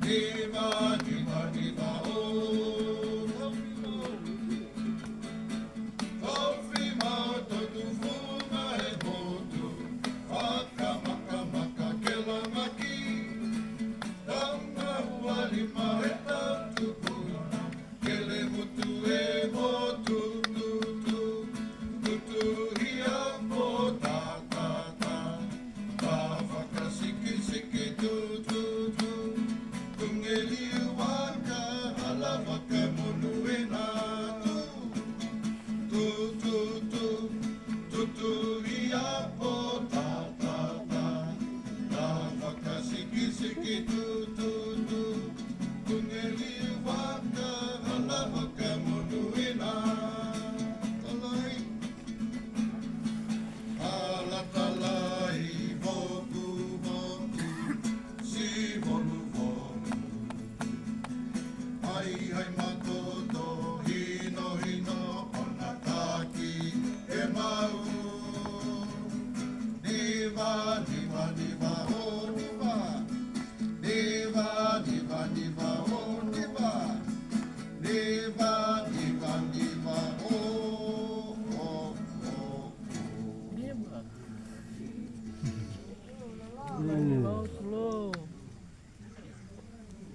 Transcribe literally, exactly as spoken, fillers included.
Niva, niva, niva, o. Tauhi ma to tufunga e motu, fakamakamaka ke lamaki, tau ma ua lima he tau tupuna, kele motu e motu, tu, tu, tu, tu, hia po ta, ta, ta. Ta fakasikisiki tu, tu, tu. Tuge liu vaka, hala vaka monuina tu. Tu, tu, tu. Tu, tu, ia po ta, ta, ta. Ta fakasikisiki tu, tu, tu. Tuge liu vaka, hala vaka monuina. Talai. Talatala i voku voku, si volu volu. Hai hai matoto, hino hino, ona taki e mau. Niva, niva, niva, o niva. Niva, niva, niva,